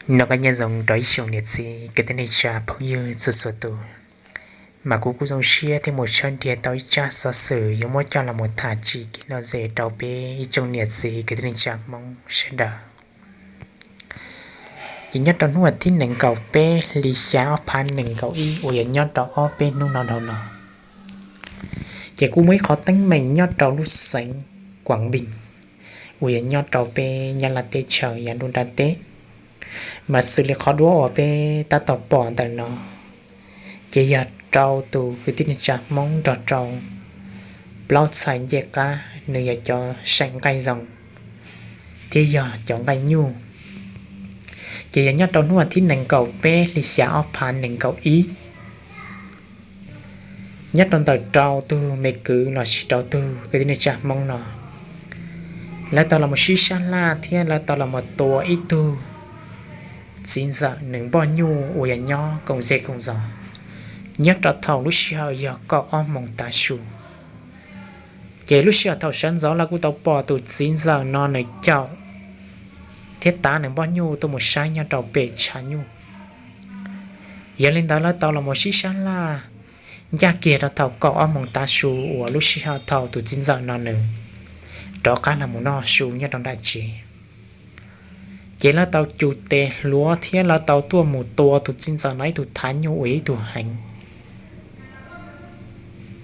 Nyob zoo rau ib tsoom niam txiv kwv tij neej tsa phooj ywg txhua txhua tus, mas kuv kuj zoo siab thiab mus tshawb nrhiav tau ib tsab xov xwm yuav muab coj los mus tham tsim kev lom zem rau peb ib tsoom niam txiv kwv tij neej tsa Hmoob sawv daws. Ces nyob rau hnub thib nees nkaum peb hli xya ob phav nees nkaum ib uas yog nyob rau ob peb hnub no dhau los, ces kuj muaj ib qhov teeb meem nyob rau lub xeev Kuam Npis uas yog nyob rau peb Nyab Laj teb chaws yav nruab nrab teb, mas xws li qhov duab uas peb tab tom pom ntawm no, ces yog rau tus kwv tij neej tsa Hmoob nrog rau plaub txhais ncej qab, nws yog cov seem nqaij zoo thiab yog cov nqaij nyuj. Ces yog nyob rau hnub thib nees nkaum peb hli xya ob phav nees nkaum ib, nyob rau ntawm rau tus me kwv los sis rau tus kwv tij neej tsa Hmoob no, lawv tau los sib sab laj thiab lawv tau los tua ib tug txiv ntxawm nws npoj nyuj uas yog nyob koom zej koom zos, nyob rau thaum lub sij hawm yog kaum ob moos tav su. Ces lub sij hawm thaum sawv ntxov lawv kuj tau pom tus txiv ntxawm no nws caum thiab tav nws npoj nyuj tuaj mus saib nyob rau pem tshav nyuj. Yog li ntawd lawv tau los sib sab laj ncaj kiag rau thaum kaum ob moos tav su uas lub sij hawm thaum tus txiv ntxawm no nws rov qab los mus noj su nyob rau nram tsev. Ces lawv tau cus tes hluav thiab lawv tau tuaj mus tua tus txiv ntxawm no ib tug thav nyuj uas yog ib tug heev.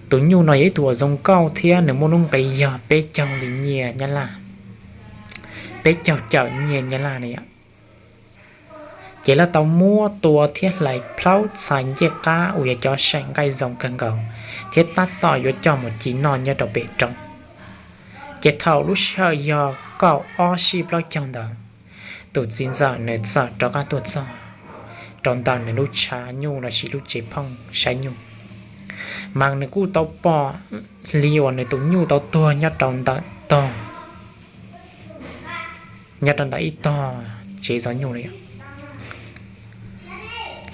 Tus nyuj no yog ib tug uas zoo nkauj thiab nws muaj lub nqi yog peb caug li nyiaj Nyab Laj, peb caug cawm nyiaj Nyab Laj na yom. Ces lawv tau muab tua thiab hlais plaub txhais ncej qab uas yog cov seem nqaij zoo kawg nkaus, thiab tab tom yuav coj mus ci noj nyob rau pem roob. Ces thaum lub sij hawm yog kaum ob sij plaub caug ntawd, tus txiv ntxawm nws txawm rov qab tuaj txog rau ntawm nws lub tshav nyuj los sis lub tsev phooj saib nyuj, mas nws kuj tau pom li uas nws tus nyuj tau tuag nyob rau ntawm tog, nyob rau ntawm ib tog tsev zov nyuj li.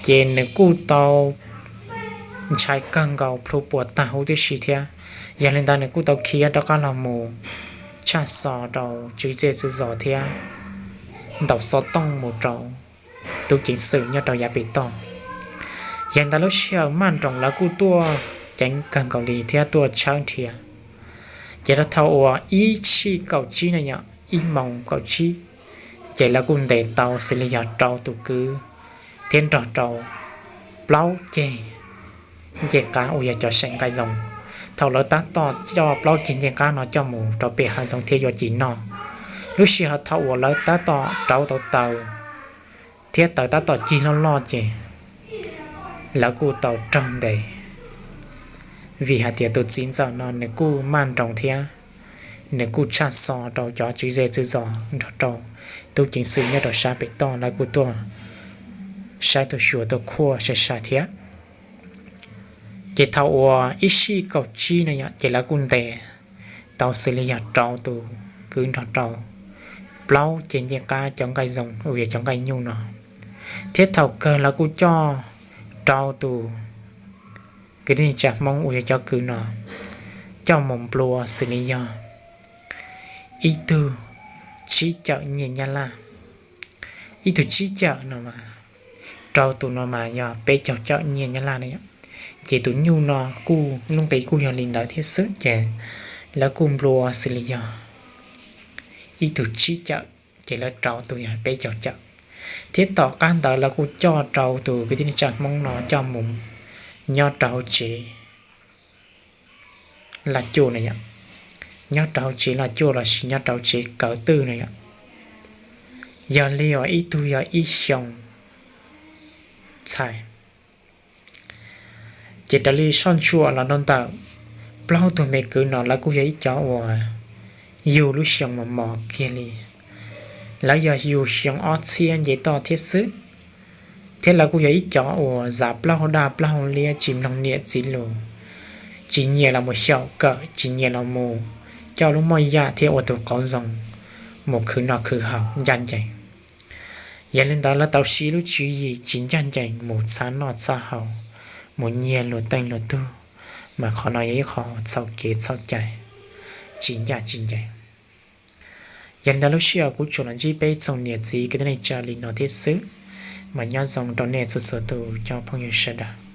Ces nws kuj tau ntshai kawg nkaus plhu puas tag huv tib si thiab. Yog li ntawd nws kuj tau khiav rov qab los mus tshaj xov rau tswv zej tswv zos thiab ntaus xov tooj mus rau tub ceev xwm nyob rau yav pem toj. Yog li ntawd lub sij hawm maj nroos lawv kuj tuaj ceev kawg nkaus li thiab tuaj tshawb nrhiav. Ces rau thaum uas ib sij kaum tsib na yom, ib moos kaum tsib, ces lawv kuj ntes tau xws li yog rau tus kwv thiab nrog rau plaub ceg ncej qab uas yog cov seem nqaij zoo. Thaum lawv tab tom coj plaub ceg ncej qab no coj mus rau pem hav zoov thiab yuav ci noj, lub sij hawm thaum uas lawv tab tom rauv tau taws thiab taws tab tom cig loj loj ces lawv kuj tau raug ntes, vim hais tias tus txiv ntxawm no nws kuj maj nroos thiab nws kuj tshaj xov rau cov tswv zej tswv zos nrog rau tub ceev xwm nyob rau sab pem toj, lawv kuj tuaj saib tuaj xyuas tuaj khuaj sai sai thiab. Ces thaum uas ib sij kaum tsib na yom, ces lawv kuj ntes tau xws li yog rau tus kwv nrog rau plaub ceg ncej qab cov nqaij zoo uas yog cov nqaij nyuj no, thiab thaum kawg lawv kuj coj rau tus kwv tij neej tsa Hmoob uas yog cov kwv no coj mus nplua xws li yog ib tug tsib cawm nyiaj Nyab Laj. Ib tug tsib cawm no mas, rau tus no mas yog peb caug cawm nyiaj Nyab Laj na yom. Ces tus nyuj no kuj lub nqi kuj yog li ntawd thiab xwb ces lawv kuj nplua xws li yog ib tug tsib cawm, ces lawv rau tus yog peb caug cawm. Thiab tom qab ntawd lawv kuj coj rau tus kwv tij neej tsa Hmoob no coj mus nyob rau hauv tsev laj cuj na yom, nyob rau hauv tsev laj cuj los sis nyob rau tsev kaw twj na yom. Yog li uas ib tug yog ib xyoos txhais. Ces raws li soj ntsuam los rau ntawm plaub tug me kwv no lawv kuj yog ib cov uas yug lub xyoo mos mos kiag li. Lawv yog yug xyoo ob txhiab nce toj thiab xwb, thiab lawv kuj yog ib cov uas zam plaub hau daj plaub hau liab, tsis mloog niam txiv lus, tsis nyiam los mus xyaum kawm, tsis nyiam los mus coj lub moj yam thiab ua tus qauv zoo mus khwv noj khwv haus ncaj ncees. Yog li ntawd lawv tau siv lub tswv yim tsis ncaj ncees mus txhaj noj txhaj haus, mus nyiag luag teej luag tug, mas qhov no yog ib qho txhaum kev txhaum cai, tsis ncaj tsis ncees. Yog li ntawd lub sij hawm kuv tsuas los ntsib peb tsoom niam txiv kwv tij neej tsa li no thiab xwb. Mas nyob zoo rau nej txhua txhua tus cov phooj ywg sawv daws.